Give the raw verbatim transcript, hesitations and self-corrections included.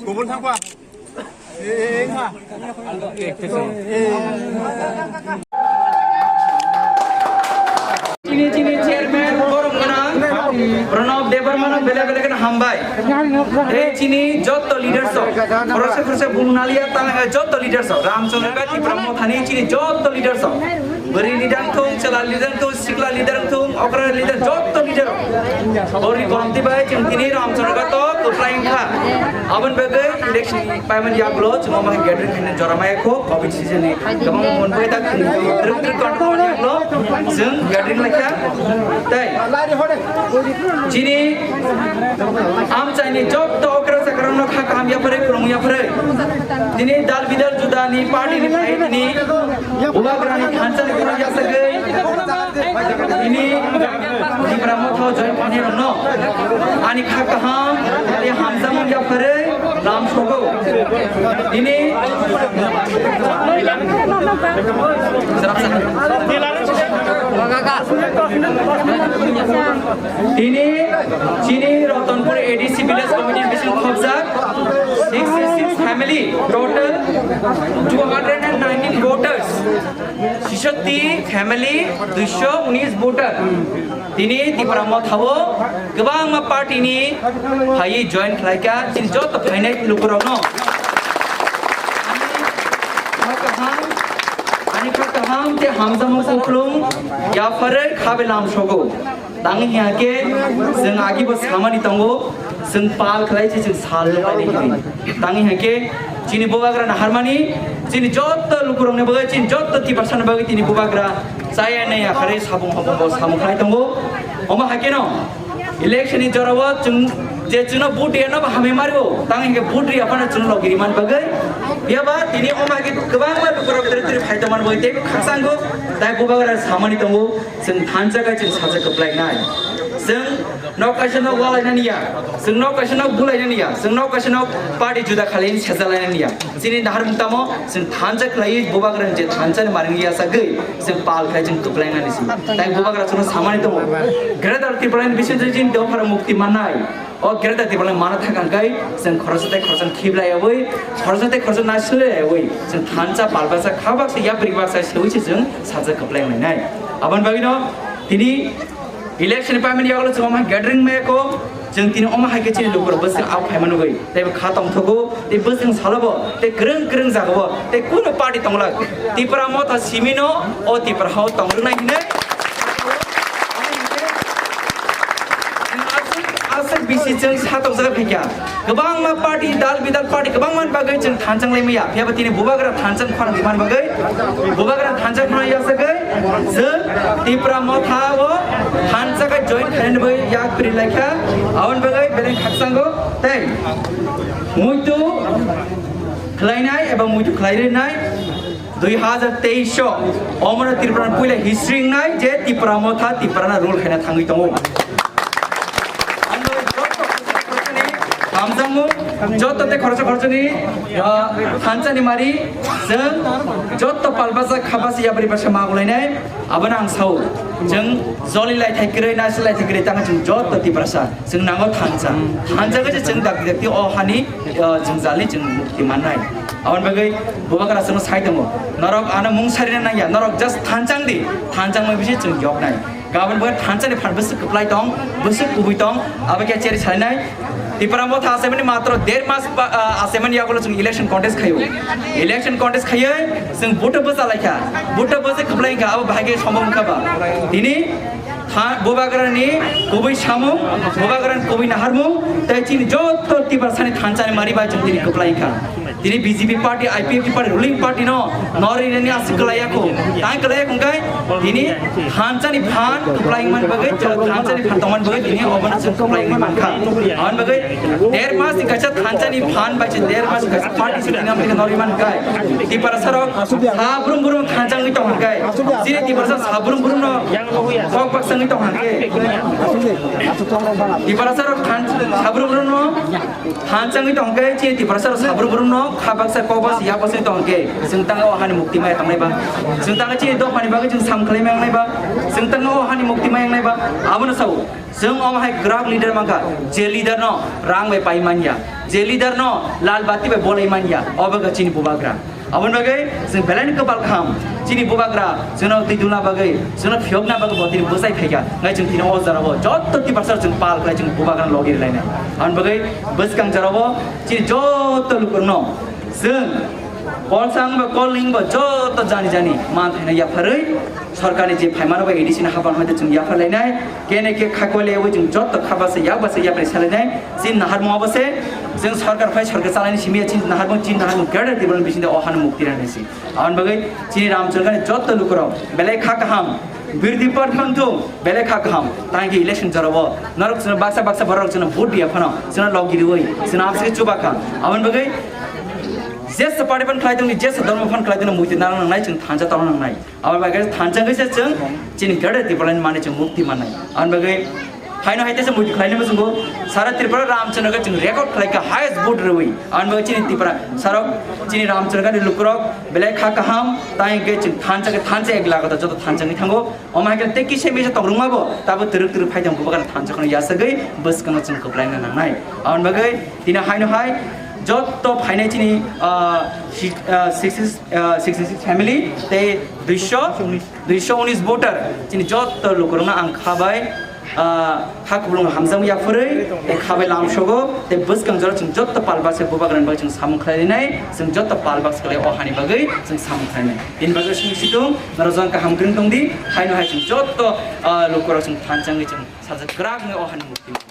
Kubun thangpa. Chini chini chairman borom gwnang Pranab Debbarma no belai belai kheno hambai. Tei chini jotto leaders rok, khoroksa khoroksa bung naliya tang jotto leaders rok, Ramchandra Ghat Tipra Mothani chini jotto leaders rok, bwrwi leader wngthung, chwla leader wngthung, sikla leader wngthung, okra leader, jotto leader rok. Boni komti bai chwng tini Ramchandra Ghat o kwplai wngkha. Aboni bagwi election paimani yagulo chwng omo hai gathering khaina jora maya kho, covid season ni kwbangma monpai tak twrwk twrwk control yagulo chwng gathering laikha. Tei chini amchaini jotto okra chakrano kha kaham yapharwi, kwrwng yapharwi, tini dal bidal judani party ni phaini bubagrani thansa ni kwrwng yasagwi tini Tipra Motha join khainai rokno ani kha kaham, ani hamjakmung yapharwi lam sogo. Tini tini chini Ratanpur A D C village committee bising khobjak sixty six family, total two hundred and nineteen voters. Sisoti family, duiso unis voter. Tini Tipra Motha o kwbangma party ni phaiwi join khlaikha, chini joto phainai lukurokno. Ani kha kaham, ani kha kaham tei hamjakmung kuplung yapharwi kha bai lam sogo. Tangwi hinkhe chwng agibo samani tongo, chwng pal khlai se chwng sal nuknai hinwi. Tangwi hinkhe chini bubagra naharmani, chini jotto lukurokni bagwi, chini jotto Tiprasani bagwi tini bubagra chaya nai yakharwi sabung hobongo samung khlai tongo. Omo haikhe no election ni jorao chwng je chwngno vote riyano bo hamwi mario, tangwi hinkhe vote riya phano chwngno logi rimani bagwi. Phiyaba tini omo haikhe kwbangma lukurok twrwi twrwi phai tongmani bagwi teibo khakchanggo, tai bubagra samani tongo. Chwng thansa khe chwng sajak kwplainai. Chwng nok kaisa nok walainani ya, chwng nok kaisa nok bulainani ya, chwng nok kaisa nok party juda khalaini sejalainani ya. Chini naharmung tamo chwng thansa khlaiwi bubagrani je thansa ni maring yasagwi chwng pal khlai chwng kwplainani si. Tai bubagra chwngno samani tongo. Greater Tipraland bisingtwi chini dophar mukti mannai. O Greater Tipraland mana thangkha hwnkhe chwng khoroksa tei khoroksa khiblaiyawi, khoroksa tei khoroksa naislerwi chwng thansa pal baksa kha baksa yapri baksa sewi se chwng sajak kwplai wnglainai. Aboni bagwino tini election paimani yagulo chwng omo hai gathering maya kho, chwng tini omo hai khe chini lukurok bwswk au phaima nugwi teibo kha tongthogo, tei bwswk salobo tei kwrwng kwrwng jagao tei kunu party tongla Tipra Motha simino o Tipra hao tongrwnai hinwi. Aswk, aswk bisi chwng satokjak phaikha. Kwbangma party, dal bidal party kwbangma bagwi chwng thansa wnglaimaya. Phiyaba tini bubagra thansa khorang rimani bagwi, bubagra thansa khorang yasagwi chwng Tipra Motha o thansa khe join khainani bagwi yak pri laikha. Aboni bagwi beleng khakchango tei muitu khlainai eba muitu khlai rinai. Dui hazar teis o omono Tripura ni puila history wngnai je Tipra Motha Tiprano rule khaina thangwi tongo. Hamjakmung, joto tei khoroksa khoroksani, ah, thansa ni mari, chwng joto palbasa khabasa yapri basa magulainai, abono ang sao, chwng joli lai thai kwrwi, naisle lai thai kwrwi, tamo chwng joto Tiprasa. Chwng nango thansa. Thansa khe chwng dakti dakti o hani, o jwngjal ni chwng mukti mannai. Aboni bagwi bubagra chwngno sai tongo. Norok ano mung sarina nangya. Norok just thansa wng di. Thansa wngmani bisi chwng yoknai. Gabon bagwi thansa ni phan bwswk kwplai tong, bwswk kubui tong, abo khe cheri sainai. Tipra Motha achaimani matro der mas ba, ah, achaimani yagulo chwng election contest khaio. Election contest khaiwi chwng vote bwsa laikha. Vote bwsa kwplai wngkha, abo bahai khe sombok wngkha ba. Tini Tha-, Bubagrani kubui samung, Bubagrani kubui naharmung, tei chini joto Tiprasani thansa ni mari bai chwng tini kwplai kha. Tini B J P party, I P F T party, ruling party no, no rinani aswk kwlaiya kho. Tai kwlaiya kho hwnkhe tini thansa ni phan kwplai man bagwi, thansa ni phan tongman bagwi tini obono chwng kwplai wngwi mankha. Aboni bagwi der mas ni kaisa thansa ni phan bai se der mas ni kaisa party se tini amtwi no ri mankha. Tiprasa rok sabrum brum thansa wngwi tong hwnkhe, chini Tiprasa sabrum brum no kok baksa wngwi tong hwnkhe. Tiprasa rok than-, sabrum brum no thansa wngwi tong hwnkhe, chini Tiprasa rok sabrum brum no kha baksa kok baksa yak baksa wngwi tong hwnkhe, chwng tang o hani mukti mai tangnai ba, chwng tang chini dophani bagwi chwng sam khlai mai wngnai ba, chwng tang o hani mukti mai wngnai ba, abono sao. Chwng omo hai kwrak leader mankha, je leader no rang bai pai manya, je leader no lal bati bai bolai manya, obo wngkha chini Bubagra. Aboni bagwi chwng belai ni kwpal kaham, chini Bubagra chwngno twi dulna bagwi, chwngno phiyokna bagwi bo tini bwsai phaikha. Ngai chwng tini o jora o joto Tiprasa chwng pal khlai chwng Bubagra logi rwlainai. Aboni bagwi bwskang jora o chini joto lukurokno chwng kol sang ba kol ling ba joto jani jani man thaina yapharwi sorkarni je phaimano ba A D C ni hapan hoite chwng yapharlainai. Kene khe khakwale wi chwng joto kha basa yak basa yapri salainai. Chini naharmung obo se, chwng sorkar phai sorkar chalaini simi ya chini naharmung, chini naharmung Greater Tipraland bisingde o hano mukti rani si. Aboni bagwi chini Ramchandra ni joto lukurok belai kha kaham, birdi par thangthung, belai kha kaham. Tangki election jorabo norok chwngno baksa baksa borok chwngno vote dia phano chwngno logi riwi chwngno amsike chuba kha. Aboni bagwi jesa party phan khlai tongni, jesa dharma phan khlai tongni, muitu narang nangnai, chwng thansa tongna nangnai. Aboni bagwi thansa khe se chwng chini Greater Tipraland mani chwng mukti mannai. Aboni bagwi haino hai teisa muitu khlainai muchungo sara Tripura Ramchandra khe chwng record khlai kha highest vote rwi. Aboni bagwi chini Tripura sarok chini Ramchandra ni lukurok belai kha kaham, tai hwnkhe chwng thansa khe thansa ek lakh joto thansa wngwi thango. Omo hai khe tei kisa misa tongrwngma bo tabo twrwk twrwk phai tong Bubagrani thansa kheno yasagwi bwskango chwng kwplaina nangnai. Aboni bagwi tini haino hai joto phainai chini, ah, si-, ah, sixty, ah, sixty six family tei duiso, duiso unis voter chini joto lukurokno ang kha bai, ah, kha kuplung hamjak yapharwi tei kha bai lamsogo tei bwskang jora chwng joto pal baksa Bubagrani bagwi chwng samung khlainai, chwng joto pal baksa khlai o hani bagwi chwng samung khlainai. Tini bagwi simi situng norok jang kaham kwrwng tongdi, haino hai chwng joto, ah, lukurok chwng thansa wngwi chwng sajak kwrak wngwi o hani mukti.